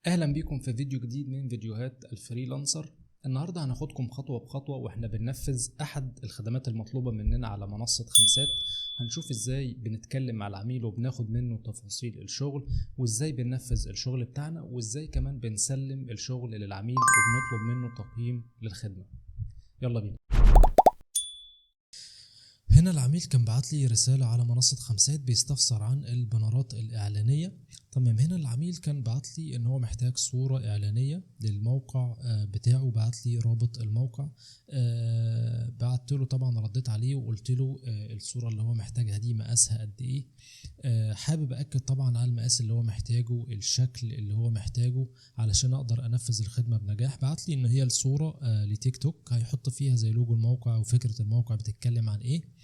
اهلا بيكم في فيديو جديد من فيديوهات ال freelancer. النهارده هناخدكم خطوة بخطوة واحنا بننفذ احد الخدمات المطلوبة مننا على منصة خمسات. هنشوف ازاي بنتكلم مع العميل وبناخد منه تفاصيل الشغل، وازاي بننفذ الشغل بتاعنا، وازاي كمان بنسلم الشغل للعميل وبنطلب منه تقييم للخدمة. يلا بينا. هنا العميل كان بعت لي رسالة على منصة خمسات بيستفسر عن البنرات الإعلانية. تمام، هنا العميل كان بعت لي إن هو محتاج صورة إعلانية للموقع بتاعه، بعت لي رابط الموقع. بعت له طبعا، رديت عليه وقلت له الصورة اللي هو محتاجها دي مقاسها قد إيه. حابب أكد طبعا على المقاس اللي هو محتاجه، الشكل اللي هو محتاجه علشان أقدر أنفذ الخدمة بنجاح. بعت لي إن هي الصورة لتيك توك، هيحط فيها زي لوجو الموقع وفكرة الموقع بتتكلم عن إيه.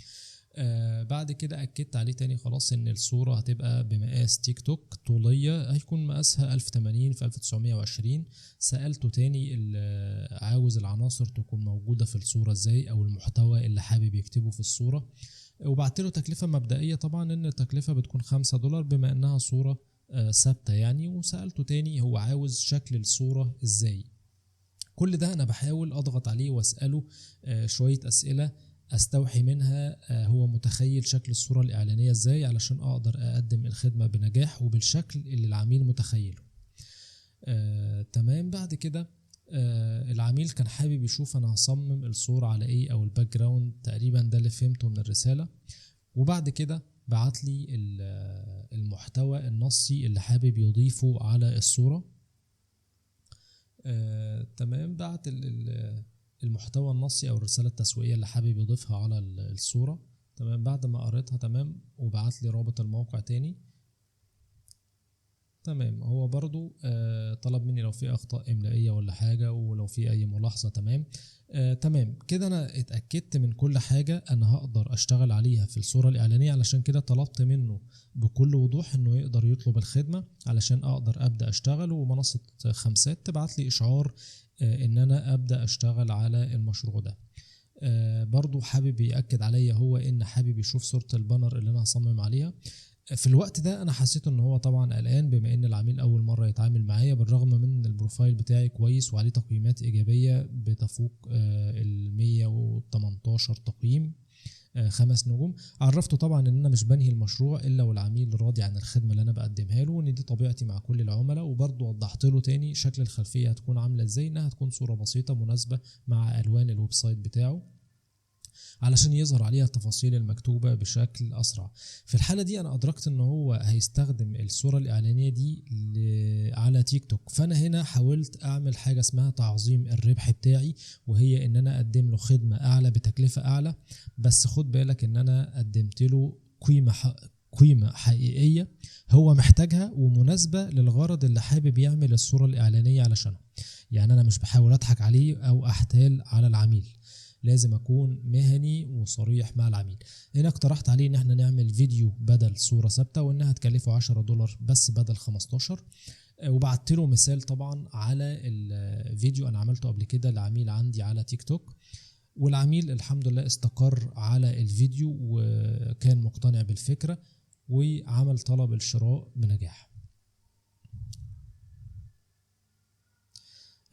بعد كده أكدت عليه تاني خلاص إن الصورة هتبقى بمقاس تيك توك طولية، هيكون مقاسها 1080 في 1920. سألته تاني عاوز العناصر تكون موجودة في الصورة إزاي، أو المحتوى اللي حابب يكتبه في الصورة، وبعت له تكلفة مبدئية طبعا إن التكلفة بتكون $5 بما إنها صورة ثابتة يعني. وسألته تاني هو عاوز شكل الصورة إزاي. كل ده أنا بحاول أضغط عليه وأسأله شوية أسئلة استوحي منها هو متخيل شكل الصورة الإعلانية ازاي علشان اقدر اقدم الخدمة بنجاح وبالشكل اللي العميل متخيله. تمام. بعد كده العميل كان حابب يشوف انا هصمم الصورة على ايه او ال background، تقريبا ده اللي فهمته من الرسالة. وبعد كده بعت لي المحتوى النصي اللي حابب يضيفه على الصورة. تمام، بعت المحتوى النصي او الرسالة التسويقية اللي حابب يضيفها على الصورة. تمام، بعد ما قريتها تمام، وبعت لي رابط الموقع تاني. تمام، هو برضو طلب مني لو في اخطاء املائية ولا حاجة، ولو في اي ملاحظة. تمام، تمام كده انا اتأكدت من كل حاجة انا هقدر اشتغل عليها في الصورة الاعلانية، علشان كده طلبت منه بكل وضوح انه يقدر يطلب الخدمة علشان اقدر ابدأ اشتغل، ومنصة خمسات تبعت لي اشعار ان انا ابدأ اشتغل على المشروع ده. برضو حابب يأكد عليا هو ان حابب يشوف صورة ال banner اللي انا هصمم عليها. في الوقت ده انا حسيت ان هو طبعا قلقان بما ان العميل اول مرة يتعامل معايا، بالرغم من ان ال profile بتاعي كويس وعليه تقييمات ايجابية بتفوق ال 118 تقييم، 5 نجوم. عرفته طبعا ان انا مش بنهي المشروع الا والعميل راضي عن الخدمة اللي انا بقدمها له، وان دي طبيعتي مع كل العملاء. وبرضه وضحت له تاني شكل الخلفية هتكون عاملة ازاي، انها هتكون صورة بسيطة مناسبة مع الوان ال website بتاعه علشان يظهر عليها التفاصيل المكتوبة بشكل أسرع. في الحالة دي أنا أدركت إن هو هيستخدم الصورة الإعلانية دي على تيك توك، فأنا هنا حاولت أعمل حاجة اسمها تعظيم الربح بتاعي، وهي إن أنا أقدم له خدمة أعلى بتكلفة أعلى. بس خد بالك إن أنا قدمت له قيمة حقيقية هو محتاجها ومناسبة للغرض اللي حابب يعمل الصورة الإعلانية علشانها. يعني أنا مش بحاول أضحك عليه أو أحتال على العميل، لازم اكون مهني وصريح مع العميل. هنا اقترحت عليه ان احنا نعمل فيديو بدل صورة ثابتة، وانها تكلفة $10 بس بدل 15. وبعت له مثال طبعا على الفيديو انا عملته قبل كده لعميل عندي على تيك توك، والعميل الحمد لله استقر على الفيديو وكان مقتنع بالفكرة وعمل طلب الشراء بنجاح.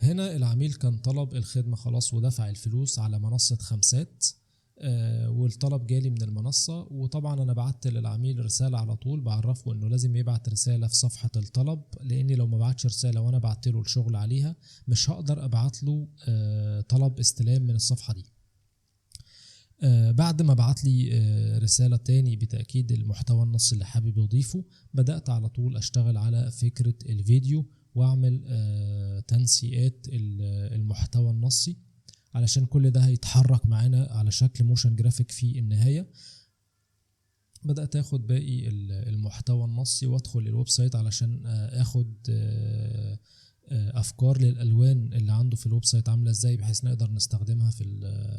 هنا العميل كان طلب الخدمة خلاص ودفع الفلوس على منصة خمسات، والطلب جالي من المنصة. وطبعا أنا بعت للعميل رسالة على طول بعرفه إنه لازم يبعت رسالة في صفحة الطلب، لأني لو ما بعتش رسالة وأنا بعت له الشغل عليها مش هقدر أبعت له طلب استلام من الصفحة دي. بعد ما بعت لي رسالة تاني بتأكيد المحتوى النص اللي حابب يضيفه، بدأت على طول أشتغل على فكرة الفيديو واعمل تنسيقات المحتوى النصي علشان كل ده هيتحرك معانا على شكل motion graphic في النهاية. بدأت اخد باقي المحتوى النصي وادخل ال website علشان اخد افكار للالوان اللي عنده في ال website عاملة ازاي، بحيث نقدر نستخدمها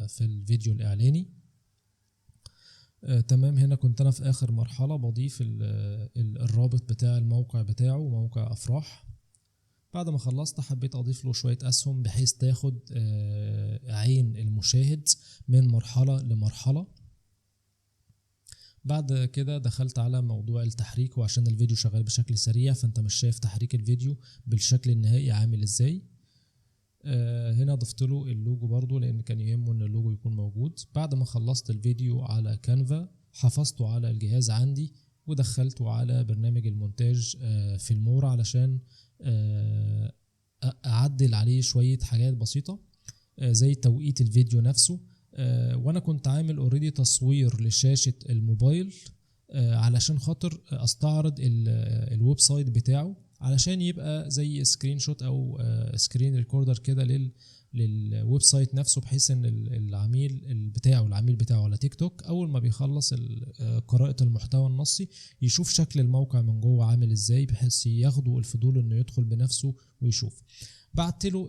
في الفيديو الاعلاني. تمام، هنا كنت انا في اخر مرحلة بضيف الرابط بتاع الموقع بتاعه، موقع افراح. بعد ما خلصت حبيت اضيف له شوية اسهم بحيث تاخد عين المشاهد من مرحلة لمرحلة. بعد كده دخلت على موضوع التحريك، وعشان الفيديو شغال بشكل سريع فانت مش شايف تحريك الفيديو بالشكل النهائي عامل ازاي. هنا ضفت له اللوجو برضو لان كان يهمه ان اللوجو يكون موجود. بعد ما خلصت الفيديو على كانفا حفظته على الجهاز عندي ودخلته على برنامج المونتاج فيلمورا علشان اعدل عليه شوية حاجات بسيطة زي توقيت الفيديو نفسه. وانا كنت عامل already تصوير لشاشة الموبايل علشان خاطر استعرض ال website بتاعه، علشان يبقى زي screenshot او screen recorder كده لل website نفسه، بحيث ان العميل بتاعه على تيك توك اول ما بيخلص قراءة المحتوى النصي يشوف شكل الموقع من جوه عامل ازاي، بحيث ياخده الفضول انه يدخل بنفسه ويشوف. بعت له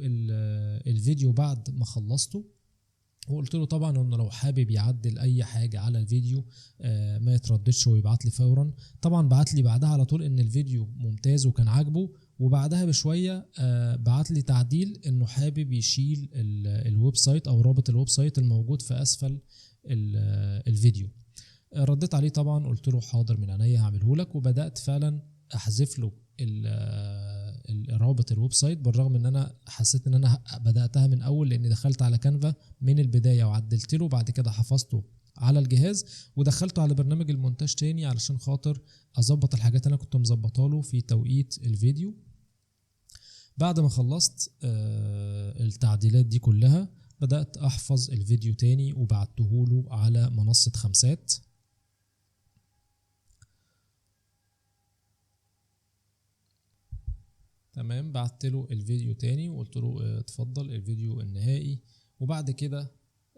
الفيديو بعد ما خلصته، وقلت له طبعا انه لو حابب يعدل اي حاجة على الفيديو ما يترددش ويبعت لي فورا. طبعا بعت لي بعدها على طول ان الفيديو ممتاز وكان عاجبه، وبعدها بشوية بعت لي تعديل انه حابب يشيل ال website او رابط ال website الموجود في اسفل الفيديو. رديت عليه طبعا قلت له حاضر من عينيا هعمله لك، وبدات فعلا احذف له الرابط ال website، بالرغم ان انا حسيت ان انا بداتها من اول لاني دخلت على كانفا من البداية وعدلت له، بعد كده حفظته على الجهاز ودخلته على برنامج المونتاج تاني علشان خاطر اظبط الحاجات اللي انا كنت مظبطها له في توقيت الفيديو. بعد ما خلصت التعديلات دي كلها بدات احفظ الفيديو تاني وبعته له على منصة خمسات. تمام، بعت له الفيديو تاني وقلت له اتفضل الفيديو النهائي. وبعد كده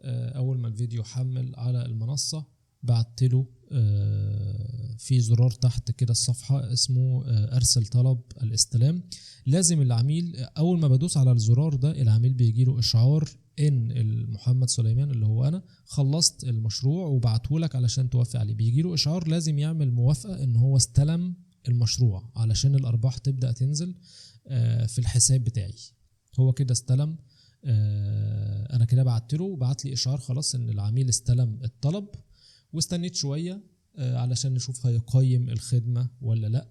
اول ما الفيديو حمل على المنصة بعت له في زرار تحت كده الصفحة اسمه ارسل طلب الاستلام. لازم العميل اول ما بدوس على الزرار ده العميل بيجي له اشعار ان محمد سليمان اللي هو انا خلصت المشروع وبعته لك علشان توافق عليه. بيجي له اشعار لازم يعمل موافقة ان هو استلم المشروع علشان الارباح تبدأ تنزل في الحساب بتاعي. هو كده استلم، انا كده بعت له وبعت لي اشعار خلاص ان العميل استلم الطلب، واستنيت شوية علشان نشوف هيقيم الخدمة ولا لا.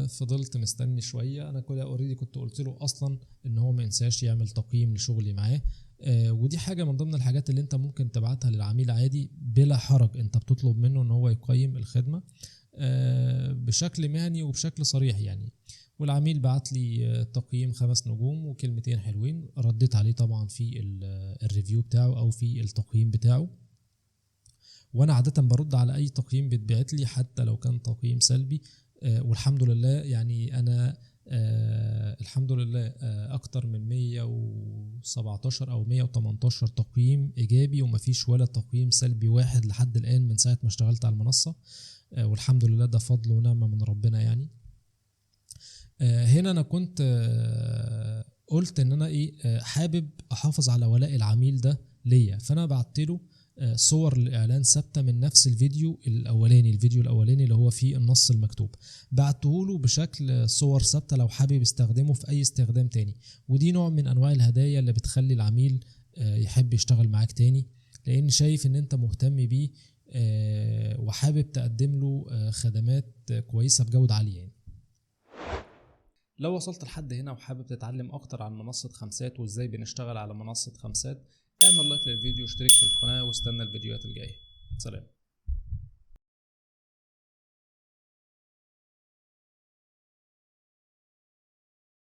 فضلت مستني شوية، انا كده already كنت قلت له اصلا ان هو ما ينساش يعمل تقييم لشغلي معاه. ودي حاجة من ضمن الحاجات اللي انت ممكن تبعتها للعميل عادي بلا حرج، انت بتطلب منه ان هو يقيم الخدمة بشكل مهني وبشكل صريح يعني. والعميل بعت لي تقييم 5 نجوم وكلمتين حلوين، رديت عليه طبعا في ال review بتاعه او في التقييم بتاعه. وانا عادة برد على اي تقييم بيتبعت لي حتى لو كان تقييم سلبي، والحمد لله يعني انا الحمد لله اكتر من 117 او 118 تقييم ايجابي ومفيش ولا تقييم سلبي واحد لحد الان من ساعة ما اشتغلت على المنصة، والحمد لله ده فضل ونعمة من ربنا يعني. هنا انا كنت قلت ان انا ايه حابب احافظ على ولاء العميل ده ليا، فانا بعت له صور للاعلان ثابتة من نفس الفيديو الاولاني، الفيديو الاولاني اللي هو فيه النص المكتوب، بعته له بشكل صور ثابتة لو حابب يستخدمه في اي استخدام تاني. ودي نوع من انواع الهدايا اللي بتخلي العميل يحب يشتغل معاك تاني، لان شايف ان انت مهتم بيه وحابب تقدم له خدمات كويسة بجوده عالية يعني. لو وصلت لحد هنا وحابب تتعلم اكتر عن منصة خمسات وازاي بنشتغل على منصة خمسات، اعمل like للفيديو واشترك في القناة واستنى الفيديوهات الجاية. سلام.